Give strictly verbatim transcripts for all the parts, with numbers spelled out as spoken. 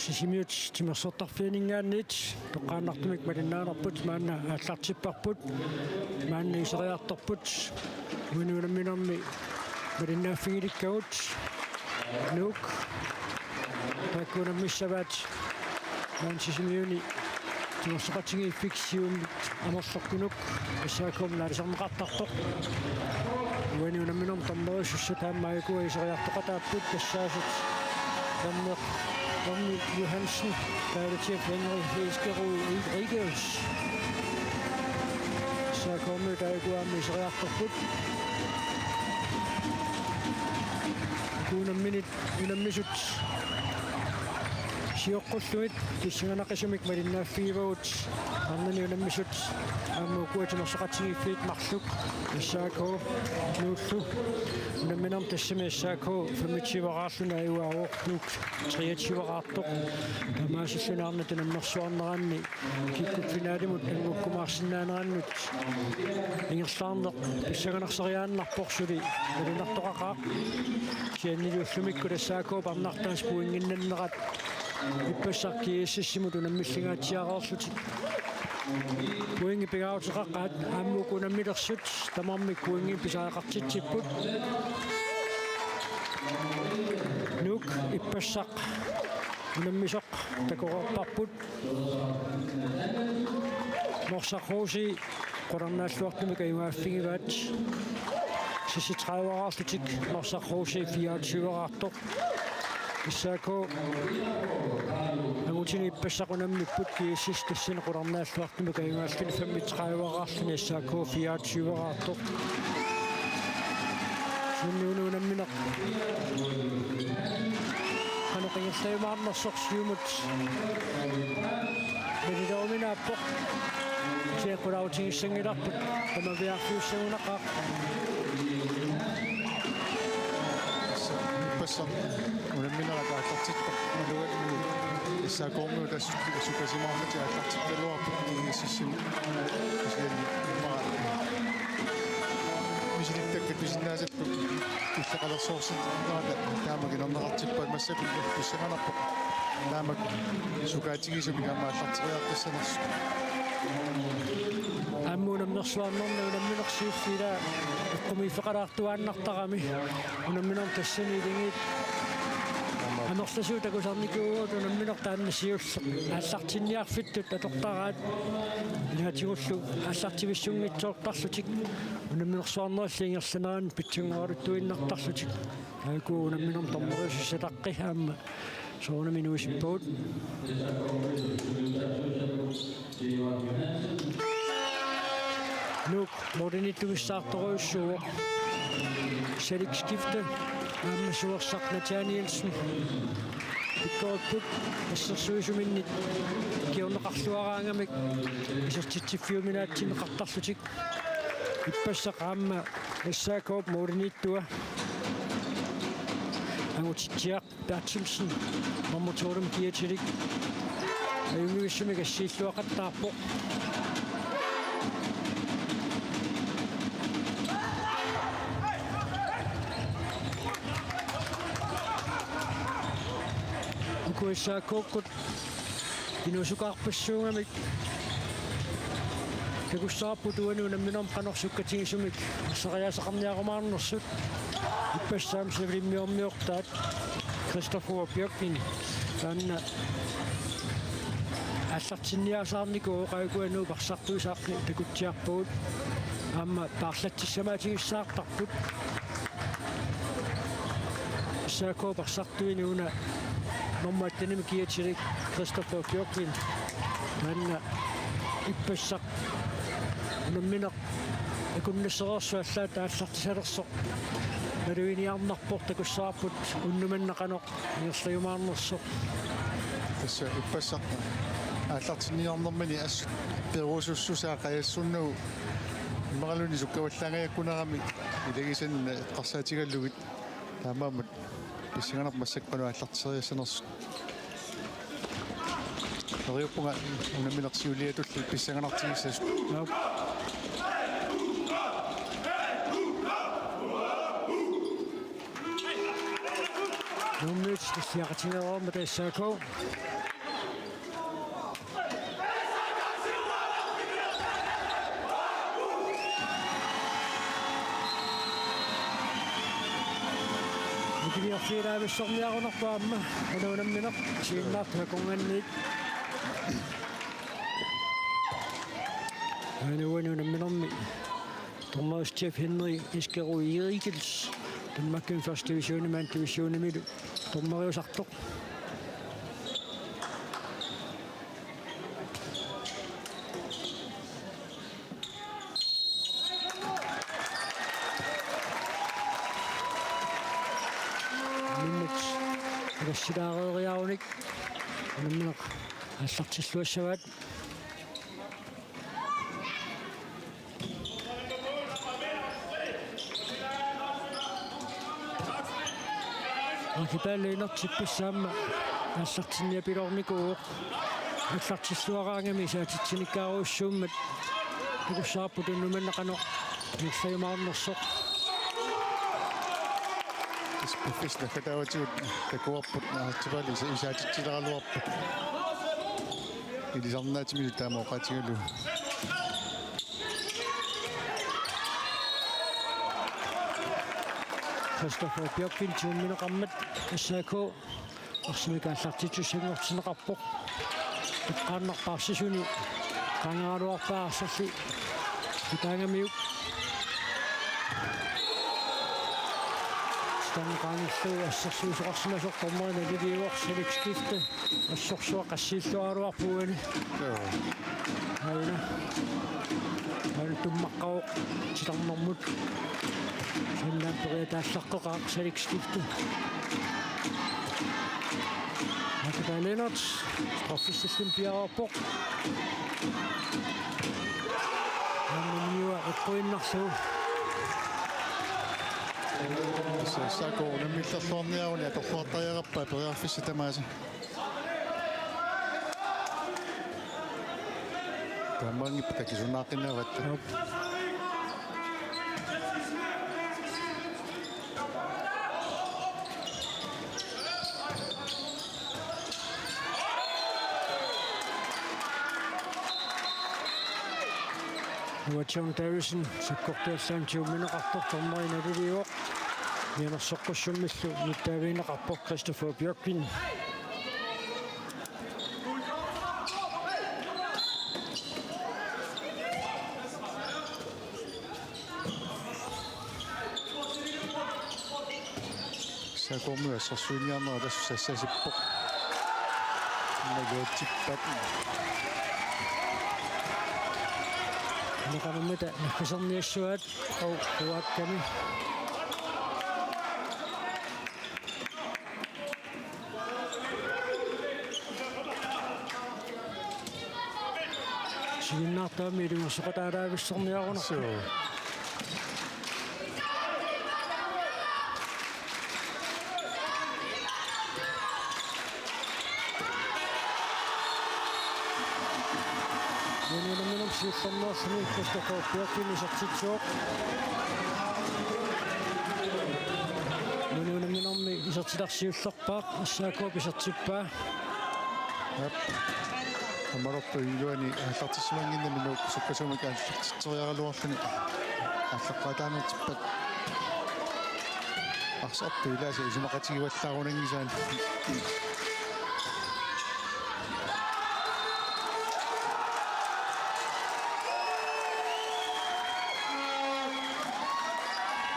Sisimiut timersortarfianinngaanniit toqqaannartumik malinnaanerput maanna aallartipparput. Maanna iseriartorput. Uani unamminermi malinnaaffigilikkagut. Nuuk taakku unammissavaat. Maanna Sisimiuni timersoqatigiiffik siumut amerlortunuk S A K-mut naalisarneqartartoq. Uani unamminermi dommeriusussat aamma aajuku iseriartoqataapput tassaasut. Dommer Ronny Johansen, Paula Chef Henry Heskerud Riegels. S A K-miut aajuku aamma iseriartorput. Uku unamminit unammisut sioqqullugit pissanganaqisumik malinnaaffigivagut. Arnani unammisut aamma ukua timersoqatigiiffiit marluk S A K nuullu. Unamminermi tassami S A K femogtyve-raarluni ajugaavoq, Nuuk treogtyve-raartoq. Taamaasilluni arnat unammersuarneranni kikkut finalimut anngukkumaarsinnaanerannut ingerlaarneq pissanganarseriaannarpoq, suli malinnaatoqaqaaq. Kisiannili ullumikkut S A K-p arnartaasa pointinnannerat ippassaq G S S-imut unammillingaatsiareerlutik. Pointit pingaaruteqaqaat aamma uku unammilersut tamarmik pointinik pisariaqartitsipput. Nuuk ippassaq unammisoq takoreerparput. Norsaq H C qularnaalluartumik ajugaaffigivaat. Seksogtredive-raarlutik, Norsaq H C fireogtyve-raartoq. S A K angutini ippassaq unammipput, G S S tassani qularnaalluartumik ajugaalluni femogtredive-raarluni, S A K fireogtyve-raartoq. Kisianni una unammineq qanoq ingerlajumaarnersoq siumut malileruminaappoq. Kisianni qularutigissanngilarput, tamaviaarfiussagunaqaaq. Ippassaq unamminerat aallartipparput, imaluunniit S A K-miut assut sukasimaarnatik aallartippaluarput G S S-imut. Kisianni immaqa misilittakkat pisinnaasat killeqalersoorsinnaanngillat, taama kinguneqartippaat, massakkut pissanganarpoq taamak sukaatigisumik aamma aallarteriartussanersoq. Aamma unammersuarnerni unamminersiulli ilaa eqqumiiffeqalaartuaannartarami. Unamminermi tassani iligiit amerlasuut takusarnikuuvugut, unammineq taanna siulleq aallartinniarfittut atortaraat. Ilaatigullu aallartivissunngitsoortarlutik, unamminersuarnerilli ingerlaneranni pitsanngoraluartuinnartarlutik. Aajuku unamminermi dommeriusussat aamma soorunami inuusippagut. Nuuk målimiittumissaartorujussuuvoq. Salik skifte aamma Suersaq Nathanielsen. Pikkoriput assersuisuminni kingorneqarluaraangamik isertitsiffiuminaatsinneqartarlutik. Ippassaq aamma S A K-p målimiittua Angutitsiaq Berthelsen, nummer tolv, kiatilik. Ajunngivissumik assiilluaqattaarpoq. Uku S A K-kkut inuusukaarpassuugamik takussavarput uani unamminermi qanoq sukkatigisumik arsariaaseqarniarumaarnersut. Ippassaq aamma sivilimmiormiortaat Christoffer Bjørklin taanna aallartinniarsaarnikuuvoq, aajuku Nuup arsartuisa aqqi takutsiarpagut. Aamma paarlatsissamaatigissaartarput. S A K-p arsartuini una nummer attenimi kiatilik Christoffer Bjørklin. Taanna ippassaq unammineq akunnassereersoq allaat aallartisalersoq maluginiarnarpoq, takussavarput unnuk manna qanoq ingerlajumaarnersoq. Tassa ippassaq aallartinniarnermini assut perusussusaa qajassunnagu immaqaluunniit sukkavallaangajakkunerami ilagisannik eqqarsaatigalugit. Taamaammat pissanganarpoq massakkut qanoq aallartisariassanersut. Neriuppunga unammineq siuliatulli pissanganartigissasut. Aap. Nuummiut tulliaqatigereermata S A K. Kiliarfiilaavissorniarunarpoq aamma. Una unammineq siunnaartoq akornanniit. Aana uani unamminermi dommeri Jeff Henry Eskeru Eagles. Danmarkimi første divisionimi anden divisionimilu dommeriusartoq. Minut. Rassilaareeriarunik. Unammineq aallartilluassavaat. Akipaalu inertippassaq aamma aallartinniapiloornikuuvoq. Aallartilluaraangami isaatitsinikkaarujussuummat takussavarput tunniunneqarneq ingerlajumaarnersoq. Tassa piffissaq naggataatigut takuarput, naartipaali isa-, isaatitsileraluarput. Ilisarnaatsimilu taama oqaatigalugu. Christopher Bjørkvin tiumineqarmat S A K arsamik aallartittussanngortinneqarpoq. Eqqaannaq paarsisuni qaangeraluarpaa arsalli kitaangamiuk. Stanqaanillu assersuisoqarsimasoq dommeri naliliivoq, salik skifte. Assorsuaq qassiilluaraluarpoq uani. Joo. Aana. Aana tummaqqavoq titarnermut. Sannaan periataallaqqeqaaq, salik skifte. Akipaalu Lennert. Straffestilling piareerpoq. Aamma Niua eqquinnarlugu. Tassa S A K unammillerluarniaruni atorluartariaqarpaa periarfissat tamaasa. Taamaanngippat takisunnaaqqinneratta. Aap. Uanga John Davidsen, sakkortuallaanut tiumineqartoq, dommeri naliliivoq. Mianersoqqussummillu nittaavigineqarpoq Christopher Bjørkvin. S A K-mi assersuiniarnera tassa sassasippoq. Naluatsippat. Neqanermita naggaserniassuaat. Au, uakkami. Siunnaartumik ilungersoqataalaavissorniarunarpoq. Suu. Uani unamminermi siullermeerluni Christopher Bjørkvin isertitsivoq. Uani unamminermi isertitaq siullerpaaq, S A K-p isertippaa. Aap. Amerortu iluani aallartissimannginnami Nuuk sukkasuumik aallartitseriaraluarluni aallaqqaataanertippat. Arsartut ilaasa isumaqatigivallaarunanngisaat.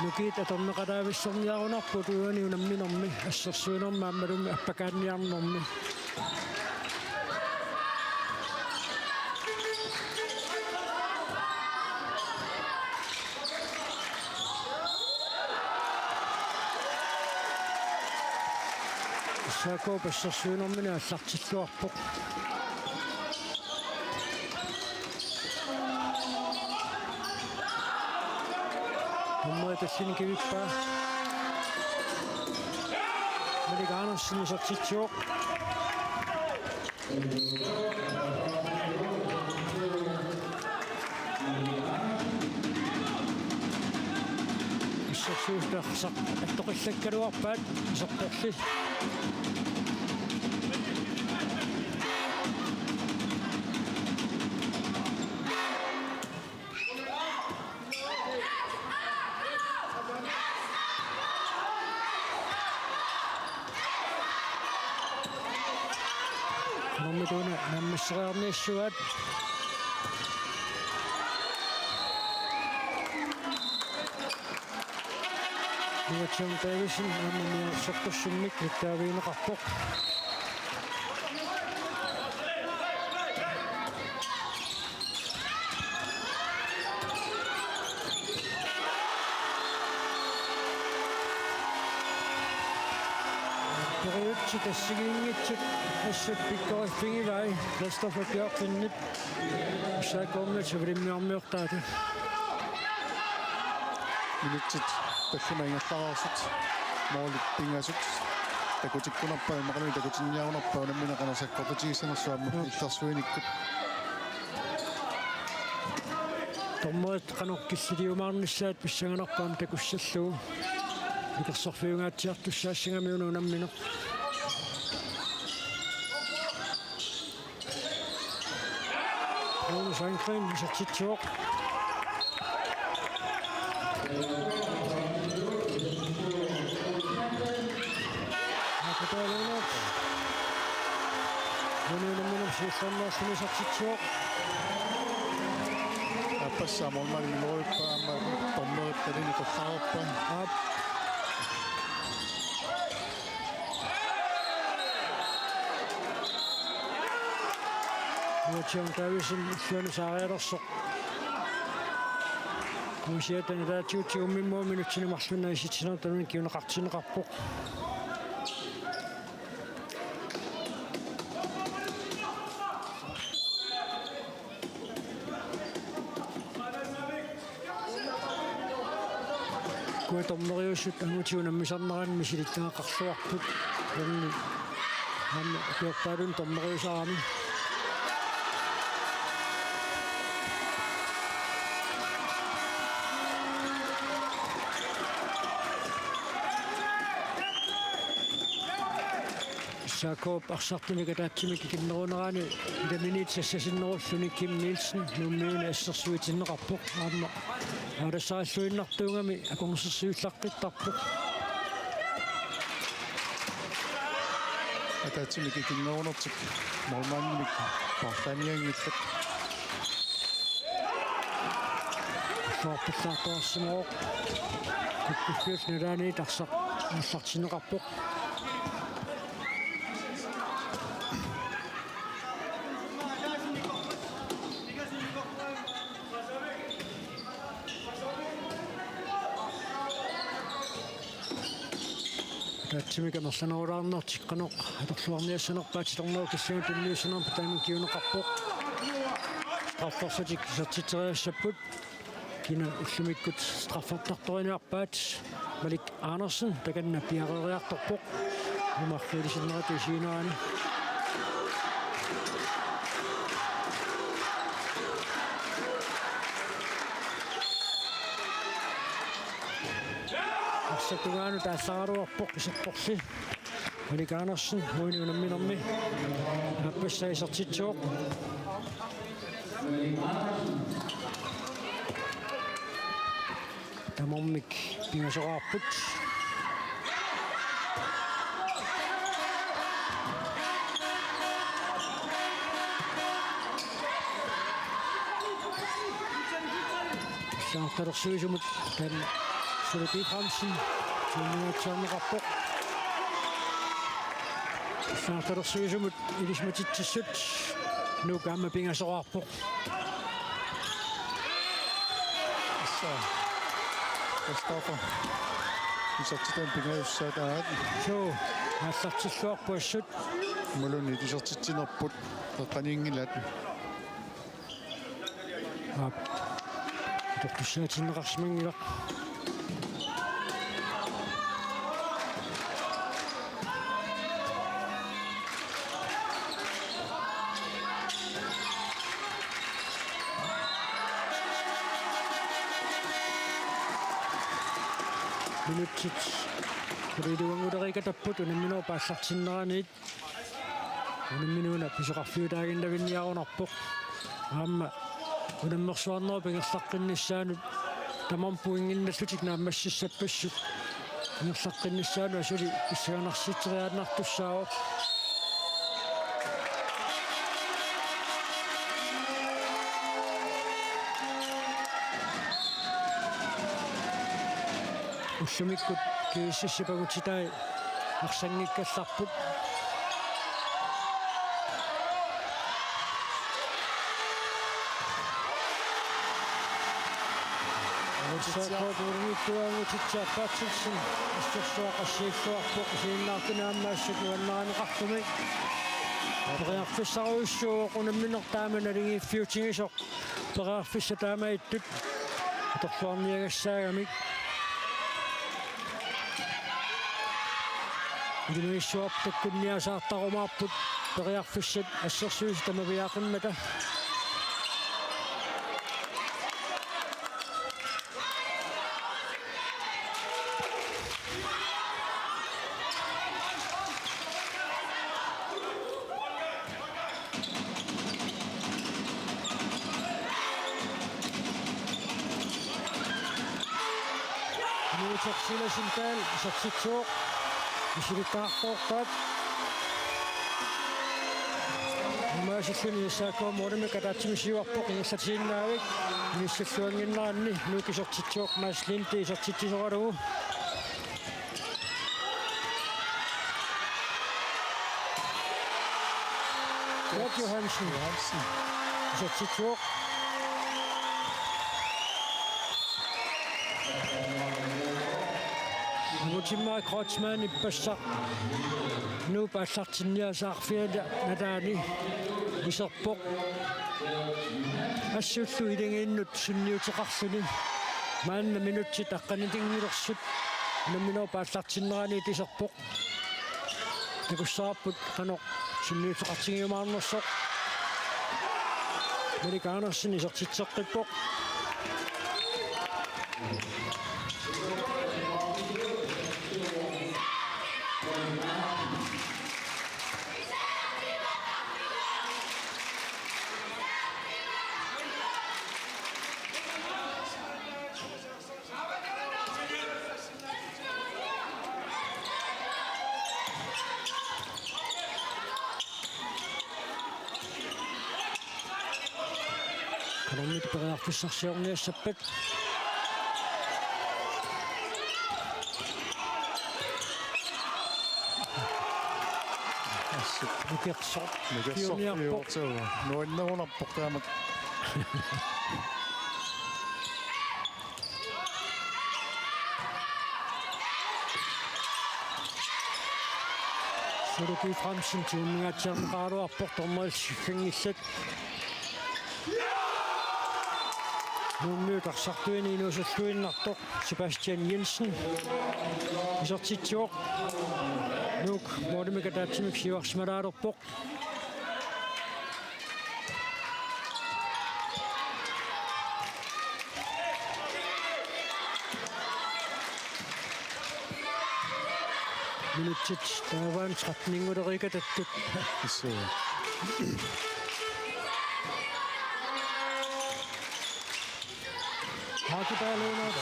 Nukiit atorneqalaavissorniarunarput uani unamminermi, assersuinermi aammalumi appakaanniarnermi. S A K-p assersuinermini aallartilluarpoq. Dommerit tassani kivippaa. Malik Andersen isertitsivoq. Assersuussaq attoqillakkaluarpaat isertorli. Aamma una naammasseriarniassavat. Nuatsiaq Davidsen aamma niuersortussummik nittaavigineqarpoq. Periutsit assigiinngitsut assut pikkoriffigivaat Christoffer Bjørksenip S A K-mi savalimmiormiortaata. Minutsit tallimat ingerlareersut. Målit pingasut. Takutikkunarpaa, imaluunniit takutinniarunarpaa unammineq qanoq sakkortutigissanersoq aamma illersuinikkut. Dommerit qanoq killiliumaarnissaat pissanganarpoq aamma takussallugu. Ikersorfiungaatsiartussaassagami una unammineq. Rune Sandgreen isertitsivoq. Akutaalunut. Unammineq siullernaarluni isertitsivoq. Aappassaa målmandip imeruippa aamma dommerip talini qollaarpa. Aap. Nuatsiaq Davidsen illuanut saarialersoq. Nuatsiaq taanna taatigut tigummimmut minutsini marlunni isitsinertani kinguneqartinneqarpoq. Kuat dommeriusut angutigut unammisarneranni misilittagaqarluarput. Aamma aamma apiorpaalunnik dommeriusarami. S A K-p arsartunik ataatsimik ikinnerunerani ilaminit sassasinnerulluni Kim Nielsen Nuummiuni assersuitinneqarpoq. Aamma aalassaalluinnartuugami akornusersuillaqqittarpoq. Ataatsimik ikinnerunertik målmandimik paarlaanianngillat. Soorpillaartuarsimavoq. Kukkulliullu nalaani arsaq aallartinneqarpoq. Ataatsimik amerlanerulaarnertik qanoq atorluarniassanerpaat, sitornerup killingata tunniussaanerput taama kinguneqarpoq. Straffersutik isertitseriassapput. Kina ullumikkut straffertartoriniarpaat? Malik Andersen takanna piareeriartorpoq. Umarluulisinnerata isiginerani. Arsap tungaanut taallaraluarpoq iserporli. Malik Andersen, uani unamminermi. Aappassaa isertitsivoq. Tamarmik pingasoqarput. Saartalersuisumut taanna Suli Abrahamsen tunniunniarneqarpoq. Saartalersuisumut ilisimatitsissut Nuuk aamma pingasoqarpoq. Issa. Christoffer. Isertitani pingajussaataat. Suu, aallartilluarpoq assut. Imaluunniit isertitsinerput qeqqaniinngilaat. Aap. Atortussaatinneqarsimanngilaq. Minutsit quliiluannguleriikatapput unamminerup aallartinneraniit. Unammineq una pisoqarfiutaaginnavinniarunarpoq. Aamma unammersuarnerup ingerlaqqinnissaanut tamarmik pointinnallutik naammassissappassuit. Ingerlaqqinnissaanut asuli pissanganarsiteriaannartussaavoq. Ullumikkut G S S-ip angutitai arsanngikkallarput. Angutitsia. S A K-p angutitsia Berthelsen assorsuaq assiilluarpoq, isiginnaartuni aamma assut nuannarineqarluni. Periarfissarujussuuvoq unammineq taama naligiiffiutigisoq. Periarfissat taamaattut atorluarniagassaagamik. Ilimagissuarput takkunniasaartarumaarput periarfissat assersuisut tamaviaaqimmata. Nuutersilasintaal isertitsivoq. Misilittaartoortaat. Imaasilluni S A K-p målimik ataatsimik siuarpoq ingerlatiinnaavik. Inissilluannginneranni Nuuk isertitsivoq, Mads Linde isertitsisoralugu. Kurt Johansen. Johansen. Isertitsivoq. Angutimmik Kreutzmann ippassaq Nuup aallartinniasaarfiata nalaani iserpoq. Assullu iligiinnut sunniuteqarluni. Maanna minutsit aqqanitinngilersut unamminerup aallartinneraniit iserpoq. Takussavarput qanoq sunniuteqartigiumaarnersoq. Malik Andersen isertitseqqippoq. Qanormita periarfissarsiorniassappat. Assut. Nukersoq. Nukersoq piuniarpoq. Piuniarpoq. Nuannerunarpoq taamak. Suluki Fransen tigummingaatsiarneqaraluarpoq dommerit sikkanngillat. Nuummiut arsartuini inuusulluinnartoq Sebastian Jensen isertitsivoq. Nuuk målimik ataatsimik siuarsimalaalerpoq. Minutsit taava tretteninngulerikatattut. Assut. Hakupalunat.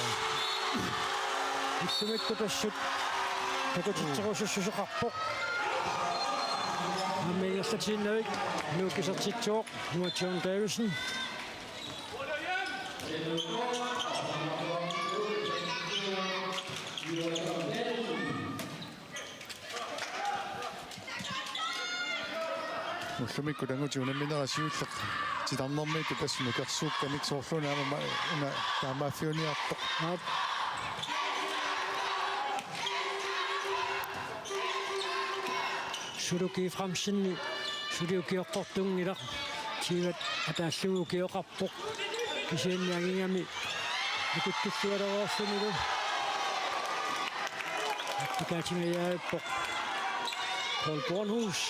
Issumikkut assut takutitserusussuseqarpoq. Aamma ingerlatiinnavik Nuuk isertitsivoq, nummer John Davidsen. Ullumikkut angutit unamminerat siulleq titarnermiittut tassa nukersuukkamik soorluuna aamma una taamaaffiuniartoq. Aap. Suluki Fransenip suli ukioqqortunngilaq. Tiivat ataallugu ukioqarpoq. Kisianni angigami akuttullualereerlunilu appikaatingajavippoq Paul Bornhus.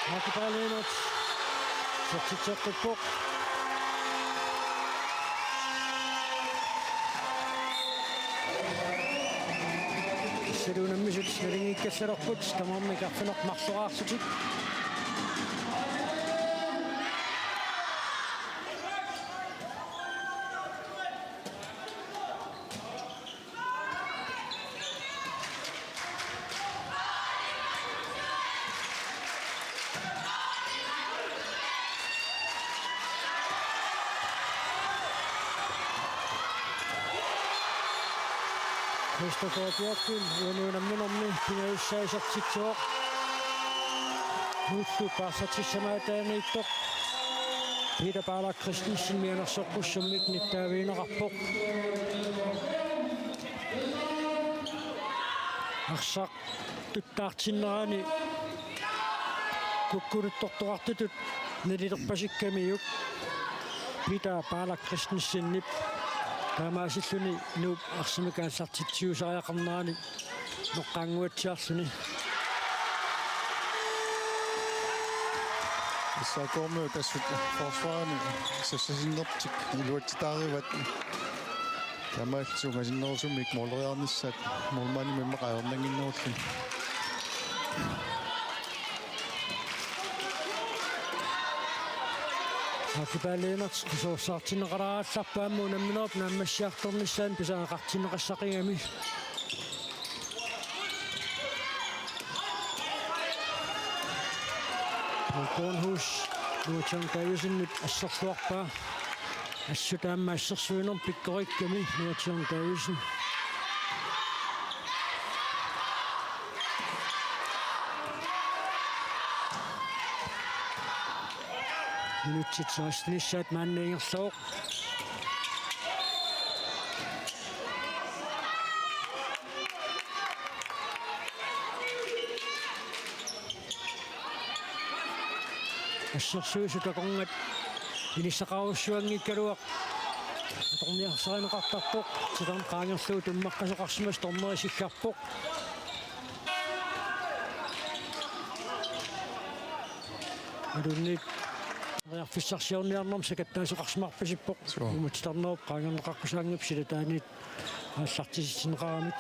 Hakupalunat isertitseqqippoq. Tassalu unammisut naligiikkallalerput tamarmik arfineq-marloraarlutik. Christoffer Bjørkvin uani unamminermi pingajussaa isertitsivoq. Nuullu paarsatsissamaataaniittoq Peter Barlak Christensen mianersoqqussummik nittaavigineqarpoq. Arsaq tuttaartinnerani kukkuluttortoqartutut nalilerpasikkamiuk Peter Barlak Christensenip taamaasilluni Nuup arsamik aallartitsiusariaqarnerani noqqaannguatsiarluni. S A K-mi tassa forsvarimi sassasinnertik iluatsitaarivat. Taamaalillutik ungasinnerusumik måleriarnissaat målmandimut immaqa ajornannginnerulluni. Akipaat Lennert qisuersaartinneqalaallarpaa aamma unamminerup naammassiartornissaanut pisariaqartinneqassaqigami. Paul Bornhus, Nuup John Davidsenip asserluarpaa. Assut aamma assersuinermut pikkorikkami Nuup John Davidsen. Minutsit sekstenissaat maanna ingerlavoq. Assersuisut akorngat inissaqarujussuanngikkaluaq atorniarsarineqartarpoq. Titarneq qaangerlugu tummeqqasoqarsimasoq dommeri siggarpoq. Malunnit periarfissarsiorniarnermut sakattaasoqarsimarpasippoq. Suu. Uummatitarnerup qaangerneqaqqusaanngippat silataaniit aallartitsineqaramik.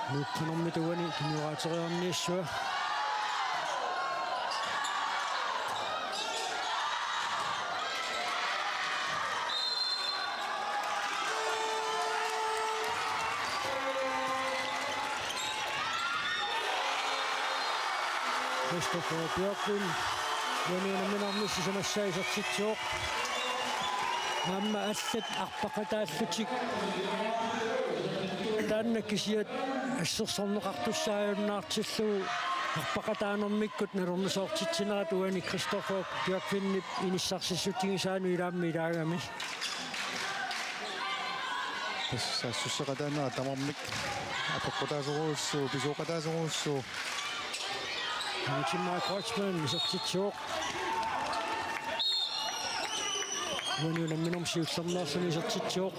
Nuup qanormita uani tunioraateriarniassua. Christoffer Bjørklund. Uani unamminermi sisamassaa isertitsivoq. Aamma allat arpaqataallutik. Taanna kisiat assersorneqartussaajunnaartillugu arpaqataanermikkut nalornisoortitsinerat uani Christoffer Bjørklundip inissarsissutigisaanut ilaammi ilaagami. Tassa saassusseqataanera tamarmik apeqqutaasorujussuuvoq, pisooqataasorujussuuvoq. Timmy Kreutzmann isertitsivoq. Uani unamminermi siullermeerluni isertitsivoq.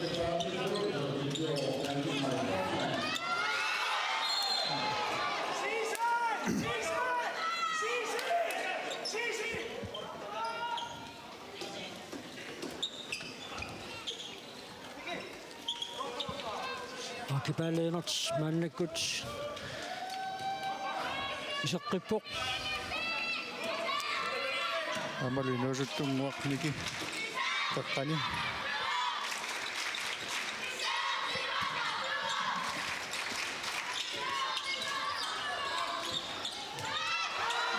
Akipaat Lennert maannakkut iseqqippoq. Aammalu inuusuttunnguaq Miki Peqqani.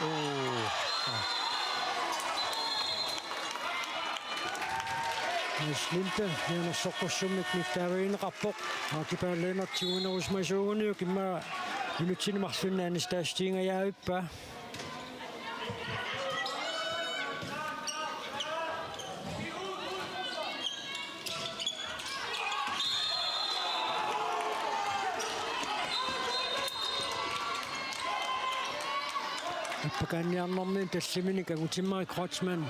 Oo. Mads Linde mianersoqqussummik nittaavigineqarpoq. Akipaat Lennert tigunerusimasuuguniuk immaqa minutsini marlunni Anastasia Steengajavippaa. Appakaanniarnermi tallimanik angutimmari Kreutzmann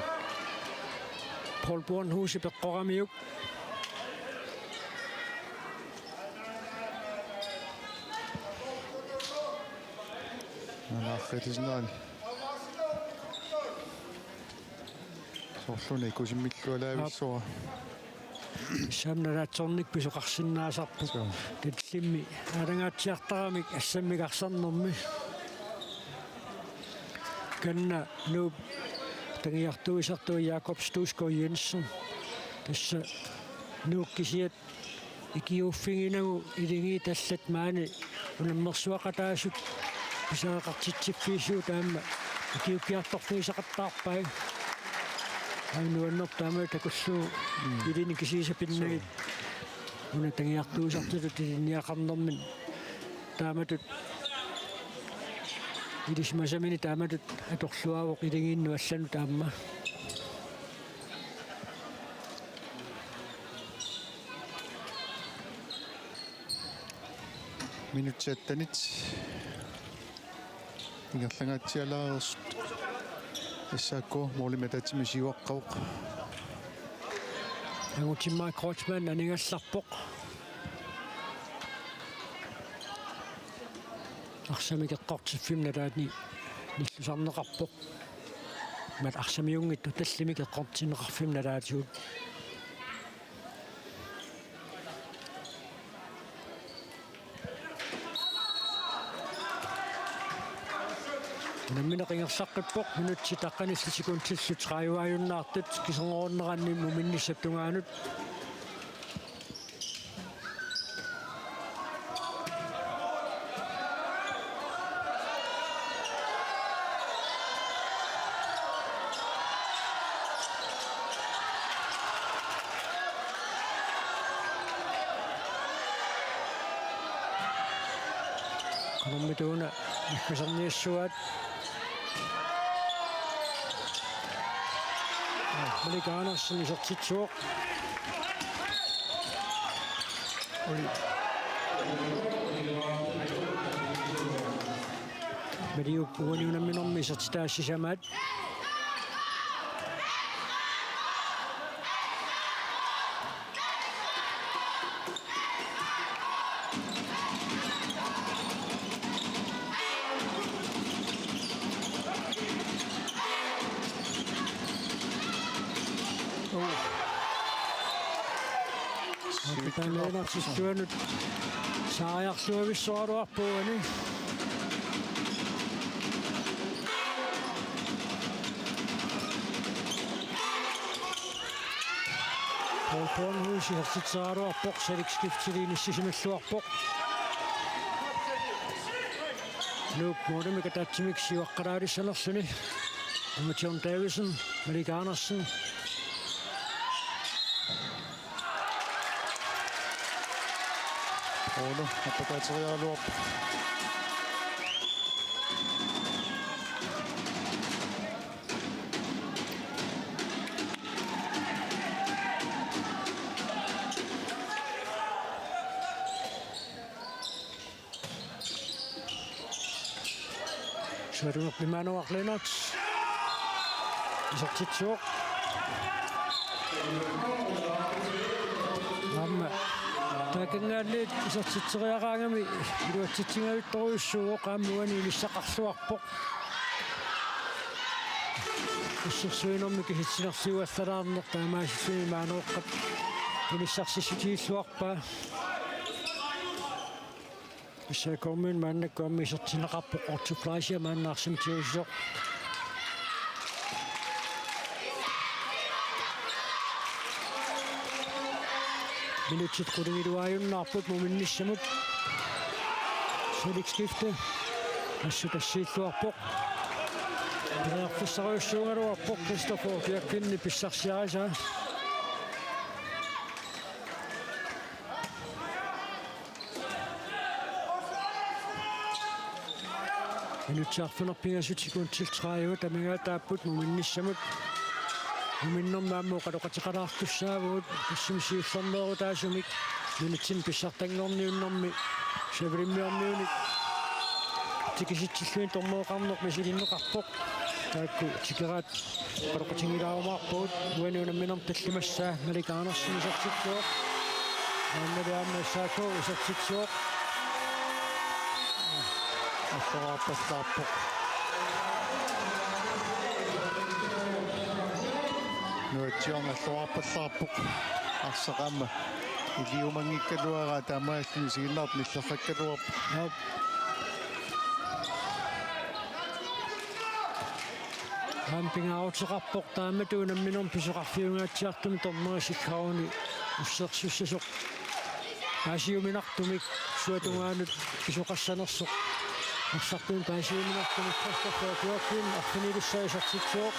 Paul Bornhusip eqqoramiuk. Nanaarritisinnaani. Soorluni kusimmillualaavissua. Aap. Tassami nalaatsornikkut pisoqarsinnaasarpoq. Suu. Tallimmi aalangaatsiartaramik assammik arsarnermi. Kanna Nuup tangiartuisartua Jakob Studsgaard Jensen. Tassa Nuuk kisiat ikiuuffiginagu iligiit allat maani unammersuaqataasut pisariaqartitsiffiissuup taama Ukiukkiartorfigisaqattaarpai. Aamma nuannertaa aamma takullugu. Mm. Ilinnut kisiisa pinnagit. Suu. Una tagiartuusartutut ilinniaqarnermini. Taamatut. Ilisimasaminik taamatut atorluarpoq iligiinnut allanut aamma. Minutsit attenit ingerlangaatsialaareersut. S A K målimik ataatsimik siuaqqavoq. Angutimmaaq Kreutzmann aningallarpoq. Arsamik eqqortiffimmi nalaani nillusarneqarpoq. Imatut arsamiunngitsoq tallimik eqqortinneqarfimmi nalaatigut. Unammineq ingerlaqqippoq, minutsit taqqanillit sekundillu tredive-ajunnaartut, kiserngorunneranni muminnissap tungaanut. Qanormita una naggaserniassuaat. Malik Andersen isertitsivoq. Uli. Maliup uani unamminermi isertitaat sisamaat. Kapitani Lennert sissuanut saariarluavissoraluarpoq uani. Paul Bornhus isertitseraluarpoq, Salik skiftili inissisimalluarpoq. Nuup målimik ataatsimik siuaqqalaalissanerluni. Nummer John Davidsen, Malik Andersen. Ole, appakaateriaraluarpoq. Sualunerpit Immanuaq Lennert isertitsivoq. Aamma taakanngaanniit isertitseriaraangami iluatsitsinngajuttorujussuuvoq, aamma uani inissaqarluarpoq. Assersuinermi kisitsinersiuallalaarneq taamaasilluni Immanuaqqap inissarsissutigilluarpaa. S A K-miunit maannakkut aamma isertinneqarpoq, Otto Fleischer maanna arsamik tigusisoq. Minutsit qulingiluaajunnaarput muminnissamut. Salik skifte. Assut assiilluarpoq. Periarfissarujussuugaluarpoq Christoffer Bjerkini pissarsiarisaa. Minutsit arfineq-pingasut sekundit tredive amigaataapput muminnissamut. Muminnermi aamma oqaloqateqalaartussaavugut, tassami siullermeerutaasumik minutsinik pissartanngorniunnermi Savelimmiormiunik tikisitsilluni dommereqarneq misilinneqarpoq. Taakku tikeraat oqaloqatigiilaarumaarpagut. Uani unamminermi tallimassaa Malik Andersen isertitsivoq. Maannali aamma S A K isertitsivoq. Alluarpallaarpoq. Nuatsiorn alluarpallaarpoq. Arsaq aamma iliumanngikkaluaraa taamaalilluni isiginnaartut nilleqqakkaluarput. Aap. Aamma pingaaruteqarpoq taamatut unamminermi pisoqarfiungaatsiartumik dommerit sikkarunik ussersussasoq. Paasiuminartumik suatungaanut pisoqassanersoq. Arsartunik paasiuminartumik Christoffer Joachim arfinilissaa isertitsivoq.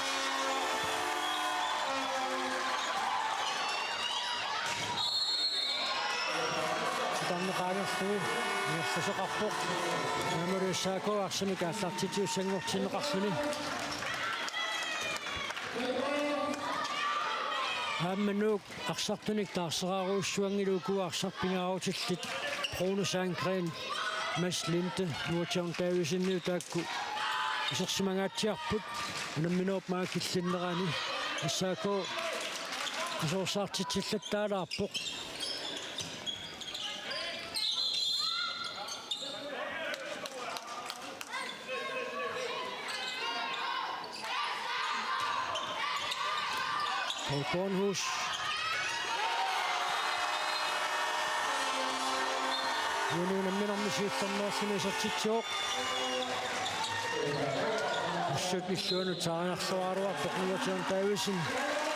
Titarneqaangerlugu ingerlasoqarpoq. Taamalu S A K arsamik aallartitsisussanngortinneqarluni. Aamma Nuuk arsartunik taarserarujussuanngilaq, uku arsaq pingaarutillit Bruno Sandgren, Mads Linde, Noah John Davidseniut taakku isersimangaatsiarput. Unamminerup maanga killinnerani S A K asoorsaartitsillattaalaarpoq. Paul Kornhus. Uani unamminermi siullermeerluni isertitsivoq. Assut illuanut saariarsuaraluarpoq Noah John Davidsen.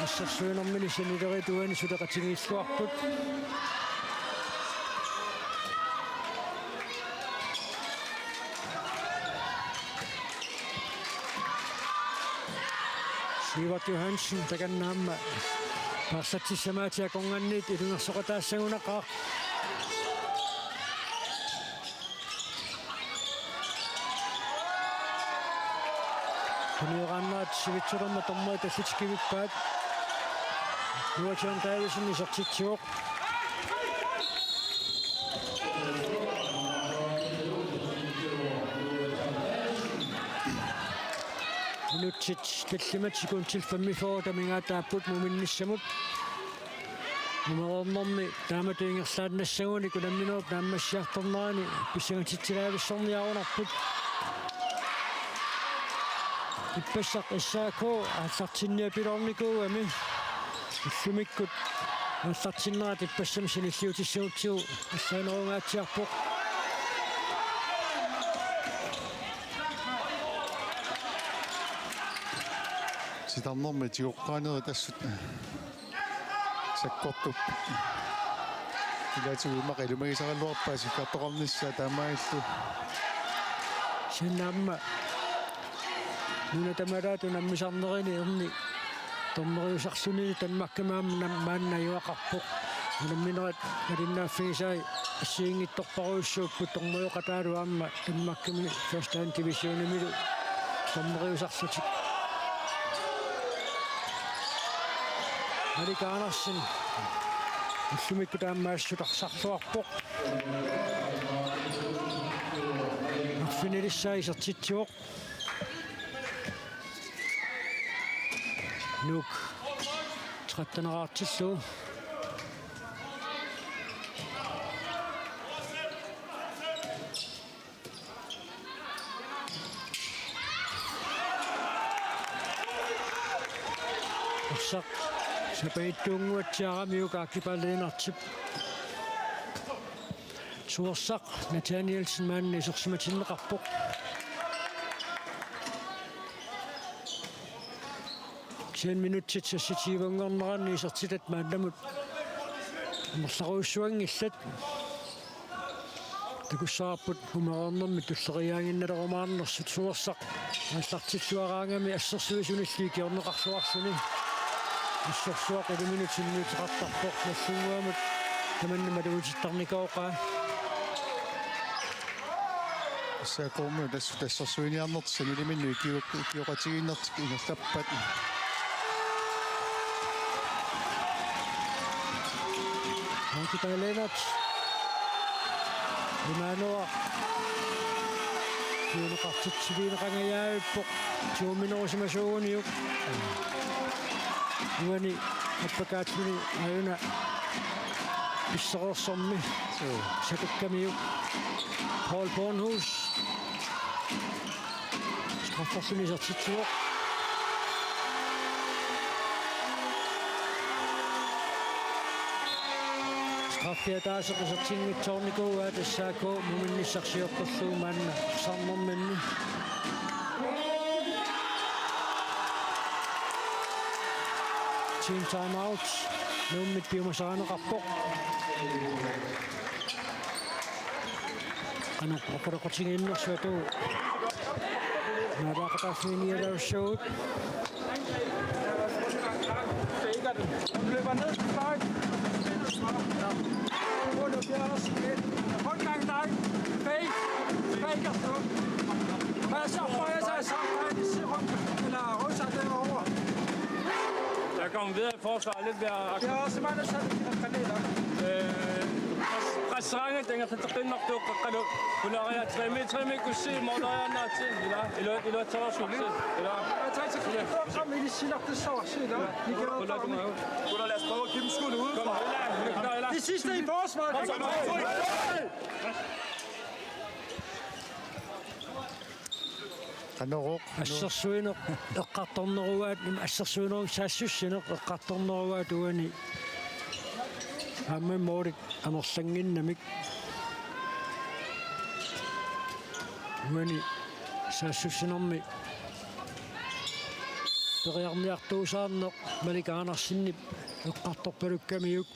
Assersuinermini sanileriit uani suleqatigiilluarput. Sivert Johansen takanna aamma paarlatsissamaatip akornanniit ilungersoqataassagunaqaaq. Tunioraannaat sivitsulermat dommerit tallitikivippaat. Noah John Davidsen isertitsivoq. Minutsit tallimat sekundit femogfyrre amigaataapput muminnissamut. Nummer otte-mi taamatut ingerlaannassagunik unamminerup naammassiartornerani pissangatitsilaavissorniarunarput. Ippassaq S A K aallartinniapiloornikuugami. Ullumikkut aallartinnerat ippassami sanilliutissagutsigu allaanerungaatsiarpoq. Titarnermi tigoqqaanerit assut sakkortup. Ilaatigut immaqa ilumagisaraluarpaat sikkartoqarnissaa taamaalillutik. Kisianni aamma nuna tamalaat unammisarnerini erni dommeriusarluni Danmarkimi aamma nam-, maanna najugaqarpoq. Unamminerat malinnaaffigisai assigiinngitsorpassuupput dommerioqataallu aamma Danmarkimi første divisionimilu dommeriusarlutik. Malik Andersen ullumikkut aamma assut arsarluarpoq. Arfinilissaa isertitsivoq. Nuuk tretten-eraartillugu. Arsaq sapaatip akunnguatsiaramiuk Aki Palle Lennartip. Suersaq Nathanielsen maanna isersimatinneqarpoq. Kisianni minutsit seksogtyve-nngorneranni isertitat maannamut amerlasoorujussuanngillat. Takussavarput umereernermi tulleriiaaginnalerumaarnersut. Suersaq aallartilluaraangami assersuisunillu ikiorneqarluarluni. Assersuaq iliminut sunniuteqartarpoq, Nagdlúnguamut tamanna malugisittarnikooqaa. S A K-miut assut assersuiniarnertik saniliminnut ikio-, ikioqatigiinnertik ingerlappat. Aki Palle Lennart. Imaanua. Kiuneqartitsiliineqangajaavippoq. Tuuminerusimasuuguniuk. Uani appakaalluni aajuna pissereersormi. Joo. Sakukkamiuk. Paul Bornhus. Strafferluni isertitsivoq. Straffi ataaseq isertinngitsoornikuugaat S A K muminnissaq sioqqullugu maanna arsarnerminni. Team timeout. Nuummit piumasarineqarpoq. Oqaloqatigiinnersuaq tuu. Naalaaqataaffiinialaassuut. Løber ned til fløjen. Prøv at løbe her også. Rundgang dig. Fake. Fake og slå. Hvad så? Prøv at tage sammen. Tag en rundt. Eller ryster derovre. Jeg kommer videre i forsvaret. Lidt mere aktivt. Ja, så mange, der sætter de her kaneler. Øh, pres-, presserende, den er så Kun er tre meter, tre meter, kunne se, må der er nok til. Eller, eller, eller, tag også til. Eller. Kom ind i Silak, det står også, ikke? Nikolaj, kom ind. Gutter, lad os prøve at give dem skud ude. Kom, eller, eller, eller. Det sidste i forsvaret. Kom, kom, kom. Qanorooq. Assersuineq eqqartornerugaat, assersuinerup saassussineq eqqartornerugaat uani. Aamma moorit amerlannginnamik. Uani saassussinermi periarniartuusaarneq Malik Andersenip eqqartorpalukkamiuk.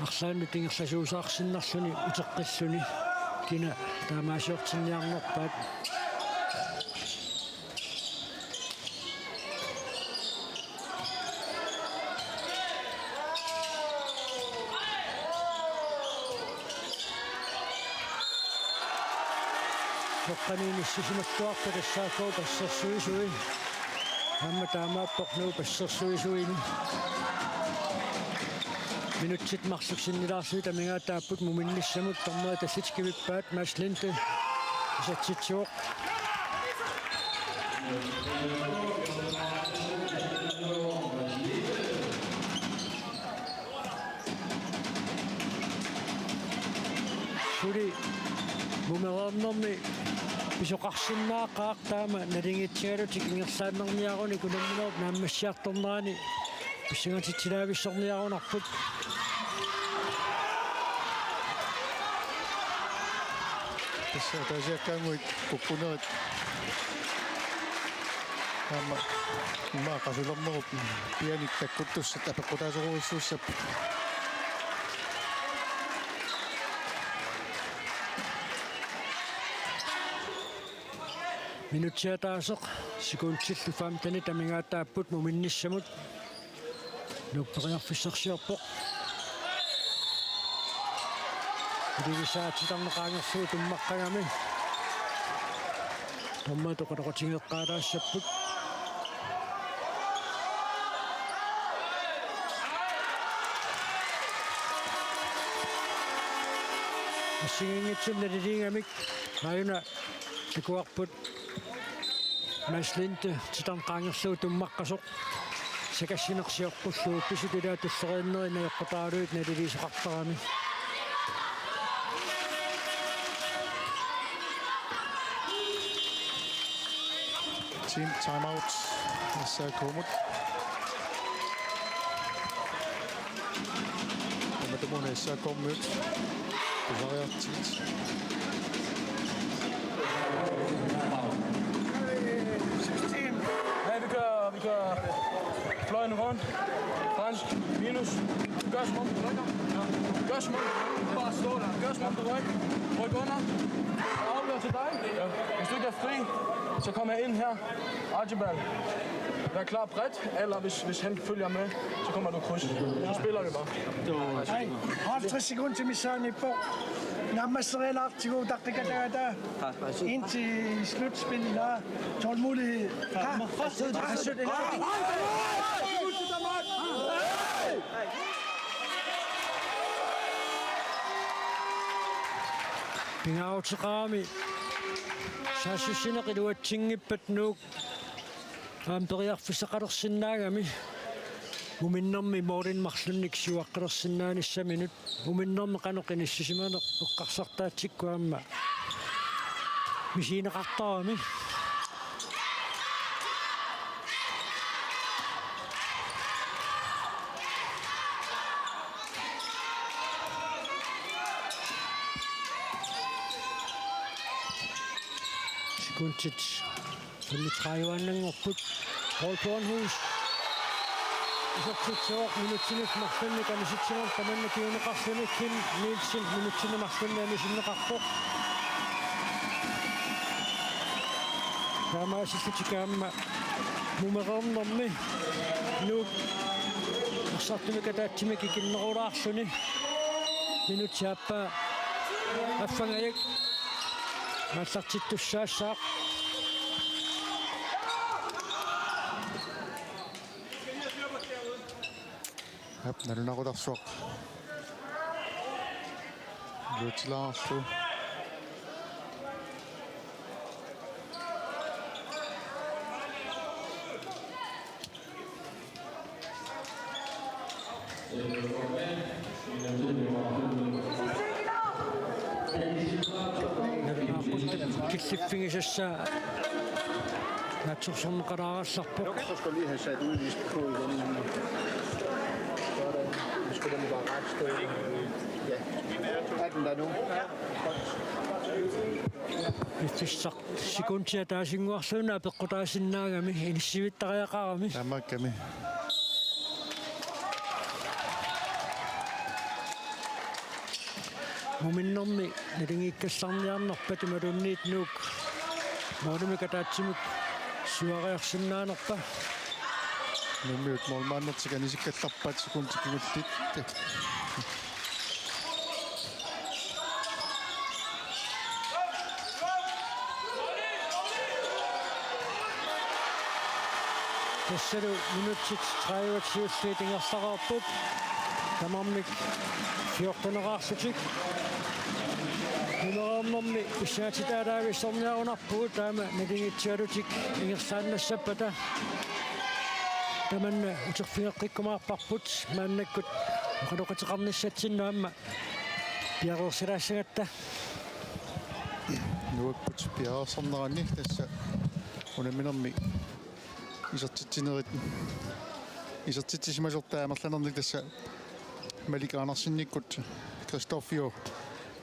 Arlaannut ingerlasuusaarsinnarluni uteqqilluni kina taamaasiortinniarnerpaat. Soqqaniinissisimalluarpoq S A K-p assersuisui. Aamma taamaappoq Nuup assersuisuini. Minutsit marluk sinnilaarlugit amigaataapput muminnissamut, dommerit tallit kivippaat, Mads Linde isatsitsivoq. Suli mumereernermi pisoqarsinnaaqaaq taama naligiitsigalutik ingerlaannarniarunik unamminerup naammassiartornerani pissangatitsilaavissorniarunarput. Tassa ataasiakkaanguit kukkunerit. Aamma immaqa qasulernerup pianik takkuttussat apeqqutaasorujussuussapput. Minutsit ataaseq sekundillu femtenit amigaataapput muminnissamut. Nuup periarfissarsiorpoq. Iligisaat titarneq qaangerlugu tummaqqagami. Dommerit oqaloqatigeeqqaalaassapput. Assigiinngitsunik naliliigamik aajuna takuarput. Mads Linde titarneq qaangerlugu tummaqqasoq. Sakassinersiorpullu pisut ilaat tulleriinneri najoqqutaaluit naliliisoqartarami. Team timeout S A K-mut. Tamatumuuna S A K-miut pisariartigit. Hey, vi kører, vi kører fløjen rundt. Fransk, minus. Gør som om du rykker. Gør som om du rykker. Bare stå der. Gør som om du rykker. Ryk under. Jeg afleverer til dig. Ja. Hvis du ikke er fri, så kommer jeg ind her. Archibald, vær klar bredt, eller hvis, hvis han følger med, så kommer du kryds. Så spiller vi bare. Hej, halvtreds sekunder til missaanippoq. Naammasserialaartigu taqqikatagata. Indtil slutspil, der er tålmodighed. Ha? Afslut, eller? Pingaaruteqarami saassussineq iluatsinngippat Nuuk aamma periarfissaqalersinnaagami muminnermi målinik marlunnik siuaqqalersinnaanissaminut. Muminnermi qanoq inissisimaneq eqqarsartaatsikkut aamma misigineqartarami. Sekundit femogtredive-annanngorput. Paul Bornhus. Isertitsivoq, minutsini marlunnik anisitsineq tamanna kinguneqarluni. Kim Nielsen minutsini marlunnik anisinneqarpoq. Taamaasillutik aamma mumereernermi Nuuk arsartumik ataatsimik ikinnerulaarluni. Minutsi aappaa affangajak aallartittussaassaaq. Aap, nalunaqutarsuaq. Iluatsilaarlugu. Nalunaaquttat killiffigisassaa naatsorsorneqalaarallarpoq. Så skal lige have sat udvist på igen. Sådan. Nu skal den bare ret stå. Ja. Er den der nu? Piffissaq sekundia taasinnguarlugu apeqqutaasinnaagami, inissivittariaqarami. Tamakkerami. Muminnermi naligiikkallarniarnerpat imaluunniit Nuuk målimik ataatsimik siuariarsinnaanerpa? Nuummiut målmandertik anisikkallarpaat sekundit kingulliit. Tassalu minutsit tredive siulliit ingerlareerput. Tamarmik fjorteneqarlutik. Mumereernermi pissaatitaalaavissorniarunarpugut, taama naligiitsigalutik ingerlaannassappata. Tamanna uterfigeqqikkumaarparput maannakkut oqaloqateqarnissatsinnut aamma piareersilaassagatta. Nuukkut piareersarnerani tassa unamminermi isertitsinerit, isertitsisimasortaa amerlanernik tassa Malik Andersenikkut Christoffer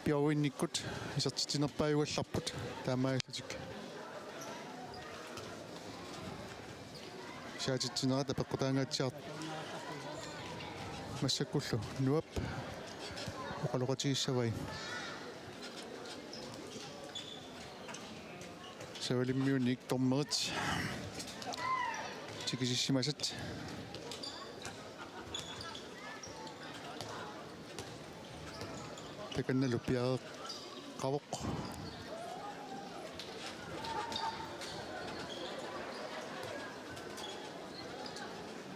Bjørgvinikkut isertitsinerpaajugallarput taamaallutik. Saatitsinerat apeqqutaangaatsiaq massakkullu Nuup oqaloqatigissavai. Savalimmiunit dommerit tikisissimasat. Takannalu piareeqqavoq.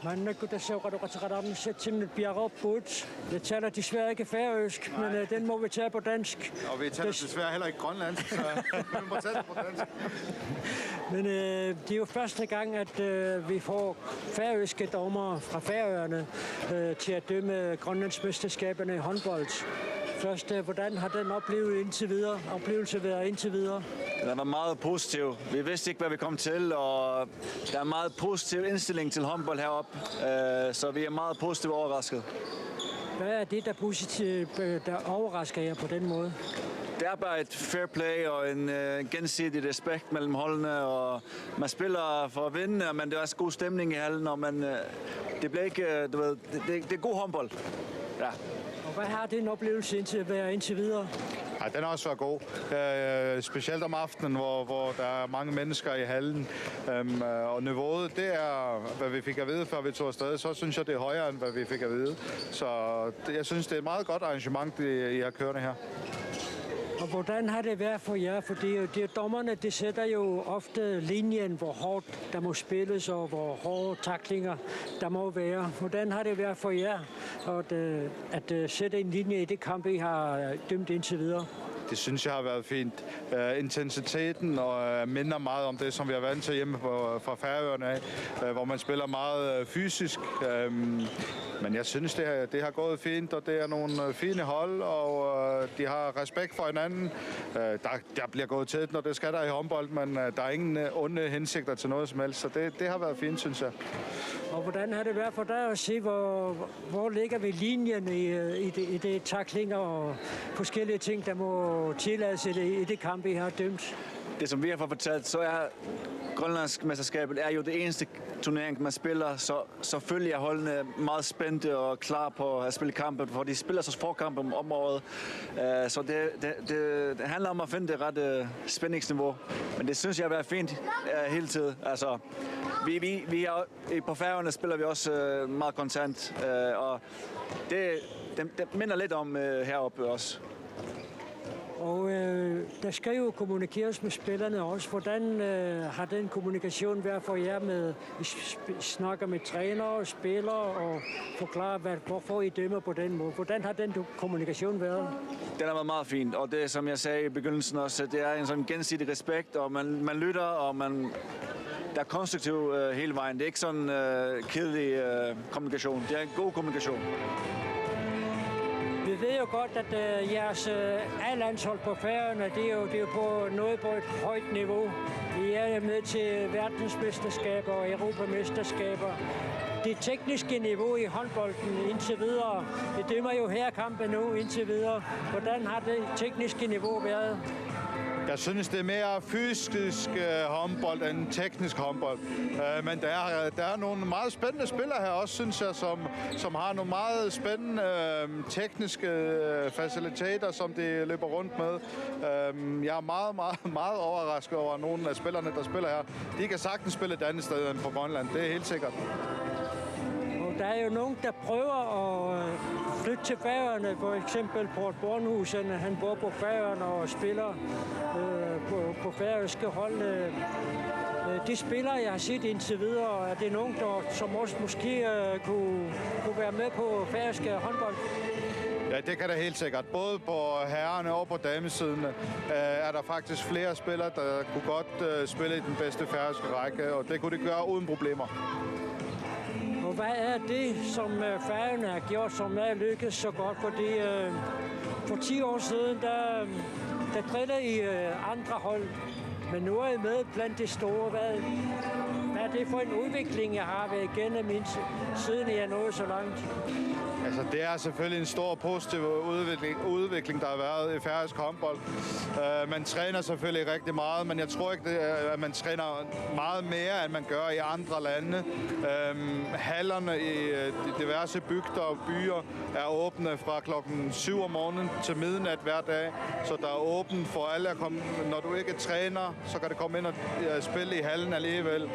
Maannakkut tassa oqaloqateqalaarnissatsinnut piareerpugut. Jeg taler desværre ikke færøsk, men, øh, den må vi tage på dansk. Og vi taler desværre heller ikke grønlandsk, så vi må tage det på dansk. Men, øh, det er jo første gang, at, øh, vi får færøske dommere fra Færøerne, øh, til at dømme grønlandsmesterskaberne i håndbold. Først, øh, hvordan har den oplevet indtil videre, oplevelse været indtil videre? Den var meget positiv. Vi vidste ikke, hvad vi kom til, og der er meget positiv indstilling til håndbold heroppe, øh, så vi er meget positivt overrasket. Hvad er det, der positivt, øh, der overrasker jer på den måde? Det er bare et fair play og en, øh, gensidig respekt mellem holdene, og man spiller for at vinde, men det er også god stemning i hallen, og man, øh, det bliver ikke, øh, du ved, det, det, det er god håndbold. Ja. Og hvad har din oplevelse indtil, været indtil videre? Ja, den har også været god. Øh, specielt om aftenen, hvor, hvor der er mange mennesker i hallen. Øhm, øh, og niveauet, det er, hvad vi fik at vide, før vi tog afsted. Så synes jeg, det er højere, end hvad vi fik at vide. Så det, jeg synes, det er et meget godt arrangement, det, I har kørende her. Og hvordan har det været for jer? Fordi jo, det er jo dommerne, det sætter jo ofte linjen, hvor hårdt der må spilles, og hvor hårde taklinger der må være. Hvordan har det været for jer at, øh, at, øh, sætte en linje i det kamp, I har dømt indtil videre? Det synes jeg har været fint. Øh, intensiteten og, øh, minder meget om det, som vi har vant til hjemme på, fra Færøerne af, øh, hvor man spiller meget, øh, fysisk. Øhm, men jeg synes, det har, det har gået fint, og det er nogle, øh, fine hold, og, øh, de har respekt for hinanden. Øh, der, der bliver gået til den, og det skal der i håndbold, men, øh, der er ingen, øh, onde hensigter til noget som helst, så det, det har været fint, synes jeg. Og hvordan har det været for dig at se, hvor, hvor ligger vi linjen i, øh, i det, i det taklinger og forskellige ting, der må tillades i det, i det kamp, I har dømt? Det, som vi har fået fortalt, så er Grønlandsk Mesterskabet er jo det eneste turnering, man spiller, så selvfølgelig er holdene meget spændte og klar på at spille kampe, for de spiller så få kampe om, om året. Øh, så det, det, det, det handler om at finde det rette, øh, spændingsniveau. Men det synes jeg har været fint, øh, hele tiden. Altså, vi, vi, vi er i, på Færøerne spiller vi også, øh, meget kontant, øh, og det, det, det minder lidt om, øh, heroppe også. Og øh, der skal jo kommunikeres med spillerne også. Hvordan øh, har den kommunikation været for jer med, I s- sp- snakker med trænere og spillere og forklarer, hvad, hvorfor I dømmer på den måde? Hvordan har den du- kommunikation været? Den har været meget fint, og det, som jeg sagde i begyndelsen også, det er en sådan gensidig respekt, og man, man lytter, og man, der er konstruktiv, øh, hele vejen. Det er ikke sådan, øh, kedelig, øh, kommunikation. Det er en god kommunikation. Vi ved jo godt, at øh, jeres øh, A-landshold på Færøerne, det er jo, det er jo på noget på et højt niveau. I er jo med til verdensmesterskaber og europamesterskaber. Det tekniske niveau i håndbolden indtil videre, I dømmer jo her kampe nu indtil videre. Hvordan har det tekniske niveau været? Jeg synes, det er mere fysisk øh, håndbold end teknisk håndbold. Øh, men der er, der er nogle meget spændende spillere her også, synes jeg, som, som har nogle meget spændende øh, tekniske øh, faciliteter, som de løber rundt med. Øh, jeg er meget, meget, meget overrasket over nogle af spillerne, der spiller her. De kan sagtens spille et andet sted end på Grønland, det er helt sikkert. Og der er jo nogen, der prøver at øh, flytte til Færøerne. For eksempel Poul Bornhusen, han bor på Færøerne og spiller øh, på, på færøske hold. Øh, øh, de spillere, jeg har set indtil videre, er det nogen, der, som også måske øh, kunne, kunne være med på færøske håndbold? Ja, det kan der helt sikkert. Både på herrene og på damesiden øh, er der faktisk flere spillere, der kunne godt øh, spille i den bedste færøske række, og det kunne de gøre uden problemer. Og hvad er det, som øh, Færøerne har gjort, som er lykkedes så godt? Fordi øh, for ti år siden, der, der drillede I øh, andre hold. Men nu er I med blandt de store. Hvad, hvad er det for en udvikling, jeg har været igennem, indtil, siden I er nået så langt? Altså, det er selvfølgelig en stor positiv udvikling, udvikling der har været i færøsk håndbold. Øh, man træner selvfølgelig rigtig meget, men jeg tror ikke, det er, at man træner meget mere, end man gør i andre lande. Øh, hallerne i øh, de diverse bygder og byer er åbne fra klokken syv om morgenen til midnat hver dag, så der er åbent for alle at komme. Når du ikke træner, så kan du komme ind og øh, spille i hallen alligevel.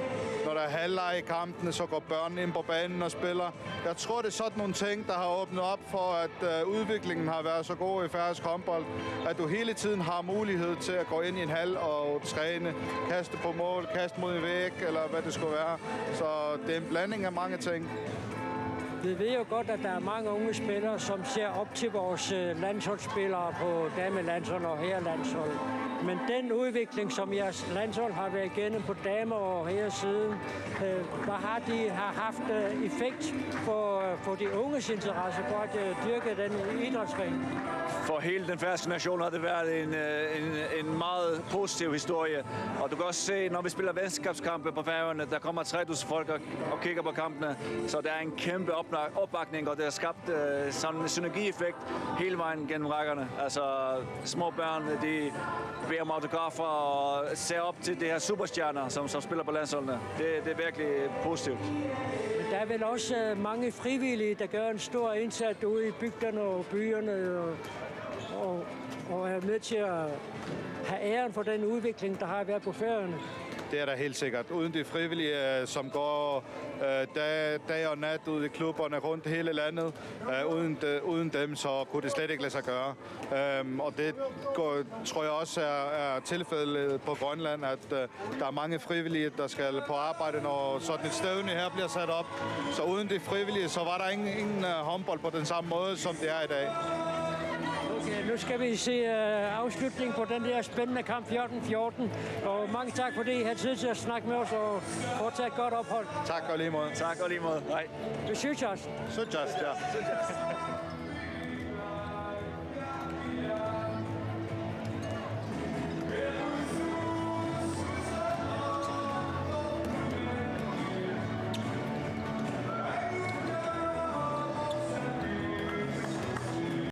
Når der er halvleg i kampene, så går børnene ind på banen og spiller. Jeg tror, det er sådan nogle ting, der har åbnet op for, at øh, udviklingen har været så god i færøsk håndbold, at du hele tiden har mulighed til at gå ind i en hal og træne, kaste på mål, kaste mod en væg, eller hvad det skulle være. Så det er en blanding af mange ting. Vi ved jo godt, at der er mange unge spillere, som ser op til vores øh, landsholdsspillere på damelandshold og herrelandshold. Men den udvikling, som jeres landshold har været igennem på dame- og herresiden, øh, hvad har de har haft øh, effekt for, for de unges interesse for at øh, dyrke den idrætsgren? For hele den færøske nation har det været en, øh, en, en meget positiv historie. Og du kan også se, når vi spiller venskabskampe på Færøerne, der kommer tre tusind folk og, og kigger på kampene. Så der er en kæmpe opna- opbakning, og det har skabt øh, sådan en synergieffekt hele vejen gennem rækkerne. Altså, små børn, de beder om autografer og ser op til de her superstjerner, som, som spiller på landsholdene. Det, det er virkelig positivt. Men der er vel også øh, mange frivillige, der gør en stor indsats ude i bygderne og byerne og, og, og er med til at have æren for den udvikling, der har været på Færøerne. Det er der helt sikkert. Uden de frivillige, øh, som går øh, dag, dag og nat ude i klubberne rundt hele landet, øh, uden, de, uden dem, så kunne det slet ikke lade sig gøre. Øhm, og det går, tror jeg også er, er tilfældet på Grønland, at øh, der er mange frivillige, der skal på arbejde, når sådan et stævne her bliver sat op. Så uden de frivillige, så var der ingen, ingen øh, håndbold på den samme måde, som det er i dag. Okay, nu skal vi se øh, afslutning på den der spændende kamp fjorten fjorten. Og mange tak, fordi I har tid til at snakke med os, og fortsat godt ophold. Tak og lige måde. Tak og lige måde. Hej. Vi synes også. Synes også, ja.